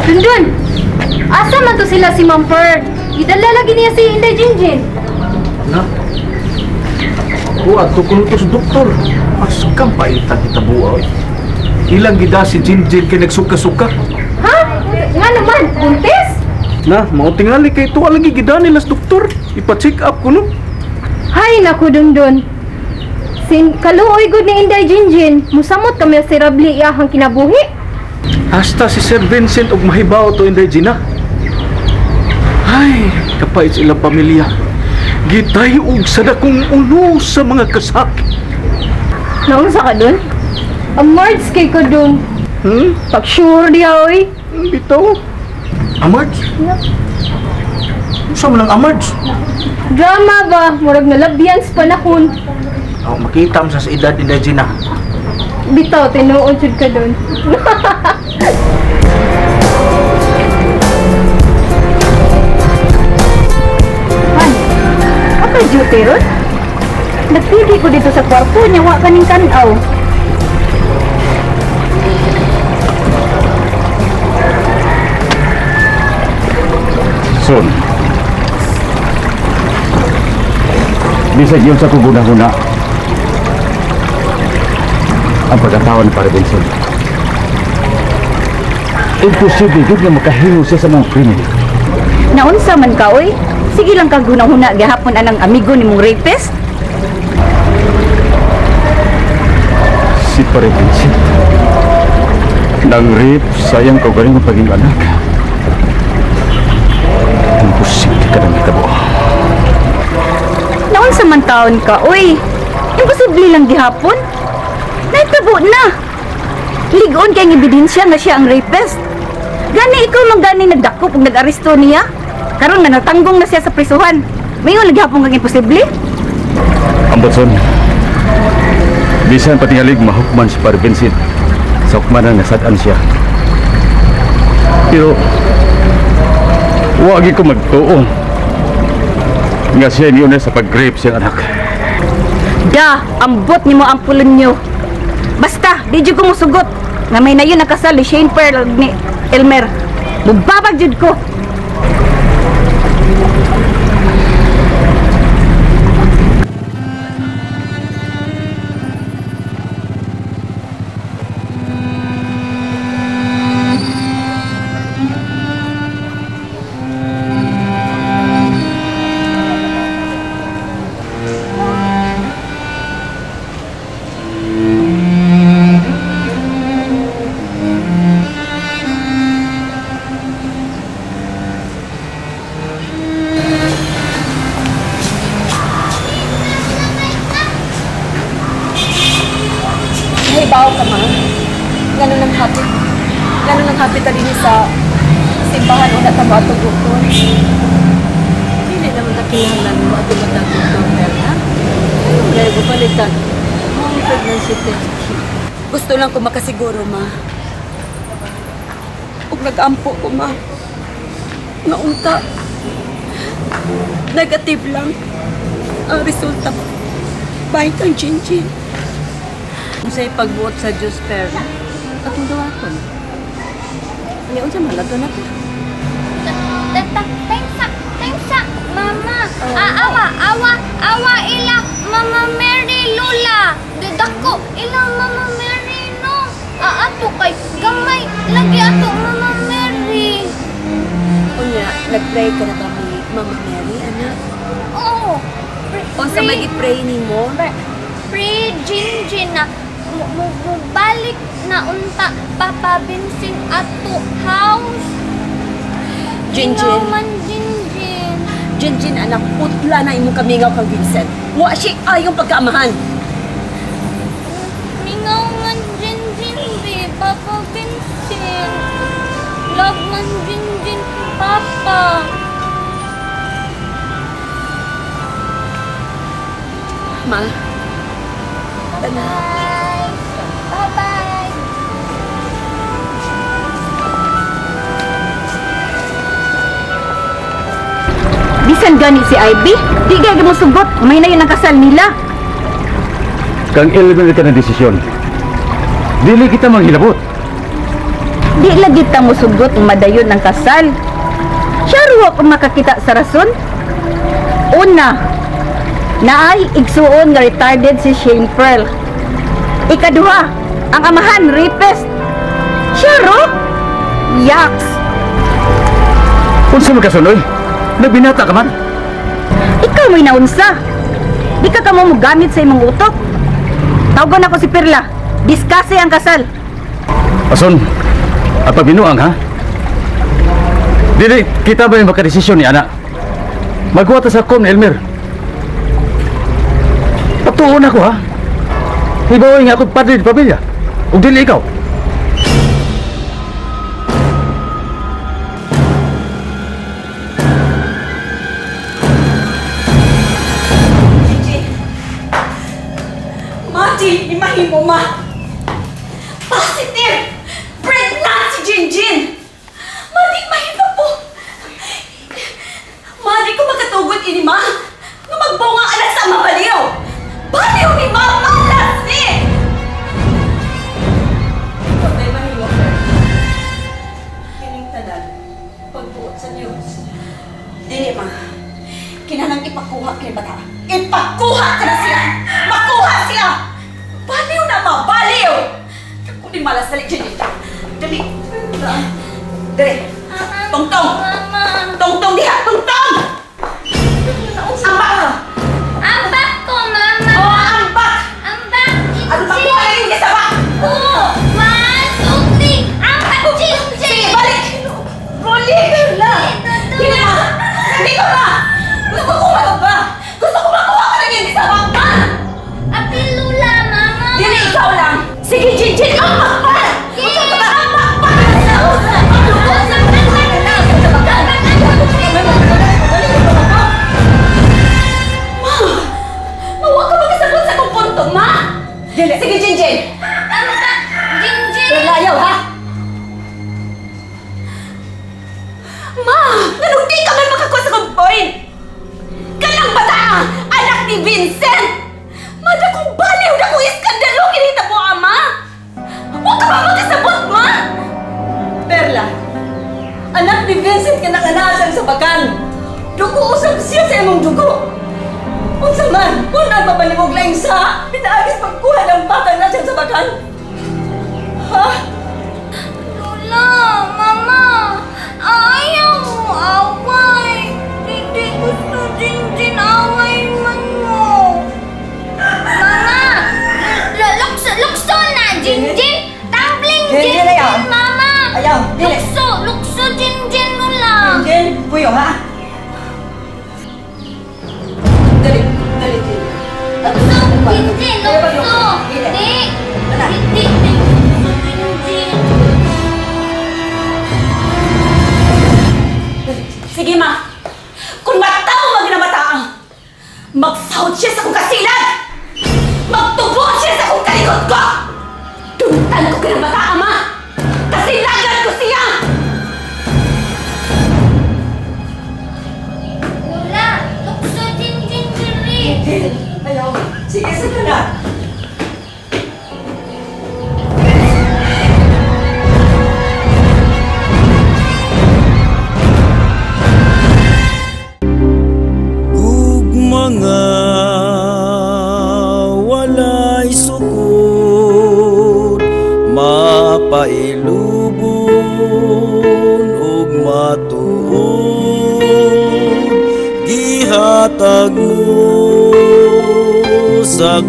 Dundun! Asa man to sila si Ma'am Pearl? Gidala lagi niya si Inday Jinjin. Na? Kuha, to kuno to sa doktor. Askam paitan kita buwa. Ilang gida si Jinjin kay nagsuka-suka. Ha? Nga naman, buntis? Na, mao tingali kay tuwa lagi gida nila sa doktor. Ipa-check up kuno. Hay naku, Dundun. Sin kaluoy gud ni Inday Jinjin, musamot kami si Rabli iyahang kinabuhi. Hasta si Sir Vincent og mahibaw to Inday Gina. Ay, kapait sa ilang pamilya. Gitayog sa dakong uno sa mga kasakit. Naunsa ka dun? Amards kay ko dun. Hmm? Pag sure diya, oy. Bitaw. Amards? Unsa man ang amards? Drama ba? Murag nalabyans panahon. Oh, makita mo sa edad Inday Gina. Bitaw, tinuod jud ka dun. Man, okay duty ron? Nagpili ko dito sa kwarto niya, wa kaning tan-aw. Son, bisag yun sa kuguna-huna ang pagkatao ni Pare Vincent. Imposible yun nga makahimo siya sa mga krimen. Naunsa man ka, oy? Sige lang kag huna-huna gihapon anang amigo ni mong rapist. Si Pare Vincent nang rape sayang kaugaling ng pagiging anak. Imposible ka nang hitabo. Naunsa man taon ka, oy? Imposible lang gihapon. Naitabo na. Ligon kay ang ebidensya nga siya ang rapist. Gani ikaw man gani nagdakop ug nag-aresto niya. Karon nga natanggong na siya sa prisuhan. Mayon lagi hapon kang imposible. Ambot son. Bisan patingalig mahukman si Pare Vincent. Sa hukmanan nga sad-an siya. Pero wagi ko magtuo nga siya niyo na sa pag-rape siyang anak. Da, ambot nimo ang pulon niyo. Basta, di jud ko musugot nga may nayon nakasal ni Shane Pearl ug ni Elmer. Mubabag jud ko. Nahibaw ka, ma? Ngano nang hapit? Ngano nang hapit ta dinhi sa simbahan una ta moadtong doktor? Dili naman ta kinahanglan mo adto ta doktor, Perla. Ayaw mo dahil balitan. Home pregnancy test kit. Gusto lang ko makasiguro, ma. Ug nag-ampo ko, ma. Nga unta, negative lang ang resulta. Bahin kang Jinjin. Kung sa'y pagbuot sa Diyos, Perla, atong dawaton. Ano unsa man ato na ta? Thanks sa mama. Awa, awa, awa ila Mama Mary Lula. Dako ila Mama Mary no. Ato kay gamay lagi ato Mama Mary. Unya, nag-pray ka na ba ni Mama Mary, anak? Oo. Unsa may gi-pray nimo? Pray Jinjin na balik na unta Papa Vincent ato house. Jinjin. Mingaw man Jinjin. Jinjin, anak, putla na imong kamingaw kang Vincent. Wa siya ayong pagkaamahan. Mingaw man Jinjin, be. Papa Vincent. Love man Jinjin, Papa. Ma. Bye. Bye-bye. Bisan gani si Ivy, di gaya mo sugot, may na yun ang kasal nila. Kang Elmer ka ng desisyon. Dili kita manghilabot. Di lagi ta musugot madayon ang kasal. Siya ruwa kung makakita sa rason. Una, naay igsuon nga retarded si Shane Pearl. Ikaduha, ang amahan rapist. Siya ro? Yaks! Unsa man kasunoy? Nagbinata ka man? Ikaw mo'y naunsa. Di ka kamo mogamit sa imong utok. Tawagan ako si Perla. Diskase ang kasal. Ason, at pagbinuang ha? Dili, kita ba yung makadesisyon ni ana? Magkuha ta sa kom ni Elmer. Patuon ako ha? Hibaw nga ako padre di pamilya. Ug dili ikaw. Gigi. Ma, di mahimo, ma. Positive! Pregnant si Jinjin! Ma, di mahimo po. Ma, di ko makatugot ini, ma. Nga magbunga anak sa mabaliw. Baliw ni ma, malas ni! Patay mahimo, sir. Kining tanan, pagbuot sa Diyos. Dili, ma. Kinahanglan ipakuha kay bata. Ipakuha ka na siya! Makuha siya! Baliw na, ma! Baliw! Kung di malas, dali, Jinjin. Dali. Dali. Tongtong! Mama. Tongtong diha! Tongtong! Ambak! Ambak ko, Mama. Oh, ambak! Ambak, Ano makuha na rin sa bak? 2, 1, 2, 3. Ambak, Jinjin. Sige, balik! Balik na! Hindi ma! Hindi ko ma! Gusto ko makuha! Gusto ko makuha ka ng hindi sa bak, ma! Apil Lula, Mama. Dili, ikaw lang! Sige, Jinjin! Ambak pa! Gusto ko ba? Ambak pa! Ma! Ma, huwag ka magkasabot sa kong punto, ma! Sige, Jinjin! Ambak, Jinjin. Layaw, ha? Ma! Anong di ka man makakuha sa kong point? Kanang bata! Anak ni Vincent! Ma, dakong baliw, dakong iskandalo, kinita po, ama! Huwag ka ba magkasabot, ma? Perla, anak ni Vincent ka nakanasan sa bakan. Dugo usab siya sa imong dugo. Unsa man, kung napapanimog laing sa, pinaagis pagkuha ng bata na siya sa bakan. Ha? Lola, Mama, ayaw mo away. Hindi gusto Jinjin away man mo. Mama, lukso, lukso na, Jinjin. Tumbling Jinjin, Jinjin, ayaw. Mama. Ayaw, dili. Lukso, lukso Jinjin mo lang. Jinjin, puyo ha? Dali, dali, dali. Lukso, Jinjin, lukso. Di, di, di, lukso Jinjin. Sige ma, kung mataw magnamata, magsahod siya sa kong kasilag! Magtubo siya sa kong kalikot ko! Tuntan ko ka ng bata, ama! Kasilagan ko siya! Lola, lukso Jinjin diri. Ayaw, sige, sige na. Ug mga walay sukod mapailubon ug matuod gihatag mo sa